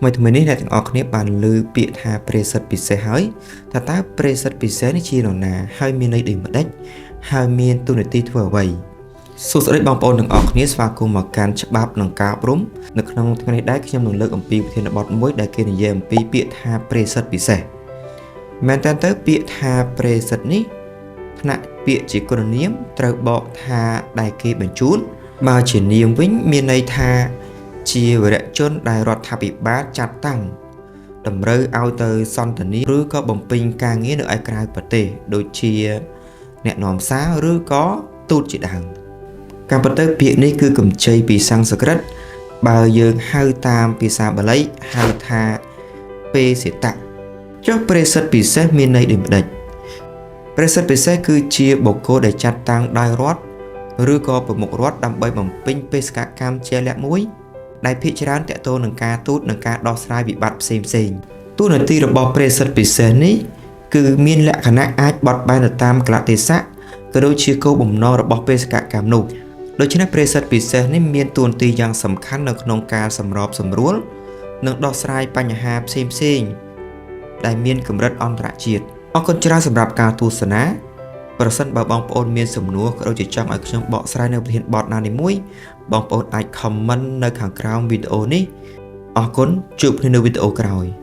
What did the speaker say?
ថ្មីថ្មីនេះអ្នកទាំងអស់គ្នាបានឮពាក្យថាប្រេសិតពិសេសហើយថាតើប្រេសិតពិសេសនេះជានរណាហើយមានន័យដូចម្ដេចហើយមានតួនាទីធ្វើអ្វីសួស្តីបងប្អូនទាំងអស់គ្នាស្វាគមន៍មកកាន់ច្បាប់និងការអប់រំនៅក្នុងថ្ងៃនេះដែរខ្ញុំនឹងលើកអំពីប្រធានបទមួយដែលគេនិយាយអំពីពាក្យថាប្រេសិតពិសេសមែនតើទៅពាក្យថាប្រេសិតនេះថ្នាក់ពាក្យជាគុណនាមត្រូវបកថាដែលគេបញ្ជូនបើជានាមវិញមានន័យថា ជាវរជនដែលរដ្ឋាភិបាលចាត់តាំងតម្រូវឲ្យទៅសន្ទនាឬក៏បំពេញការងារនៅឯក្រៅប្រទេសដូចជាអ្នកនាំសារឬក៏ទូតជាដើមការពិតទៅពាក្យនេះគឺកម្ចីពីសំស្ក្រឹតបើយើងហៅតាមភាសាបាលីហៅថាពេសិតៈចុះប្រេសិតពិសេសមានន័យដូចម្ដេចប្រេសិតពិសេសគឺជាបុគ្គលដែលចាត់តាំងដោយរដ្ឋឬក៏ប្រមុខរដ្ឋដើម្បីបំពេញបេសកកម្មជាក់លាក់មួយ ដែលភាគច្រើនតកតងនឹងការទូតនិងការដោះស្រាយវិបត្តិផ្សេងផ្សេងតួនាទីរបស់ប្រេសិតពិសេសនេះគឺមានលក្ខណៈអាចបត់បែនទៅតាមកាលៈទេសៈក៏ដូចជាគោលបំណងរបស់បេសកកម្មនោះដូច្នេះប្រេសិតពិសេសនេះមានតួនាទីយ៉ាងសំខាន់នៅក្នុងការសម្របសម្រួលនិងដោះស្រាយបញ្ហាផ្សេងផ្សេងដែលមានកម្រិតអន្តរជាតិអរគុណច្រើនសម្រាប់ការទស្សនាប្រសិនបើបងប្អូនមានសំណួរក៏ដូចជាចង់ឲ្យខ្ញុំបកស្រាយនៅប្រធានបទណានីមួយបងប្អូនអាច comment នៅខាងក្រោមវីដេអូនេះអរគុណជួបគ្នានៅវីដេអូក្រោយ។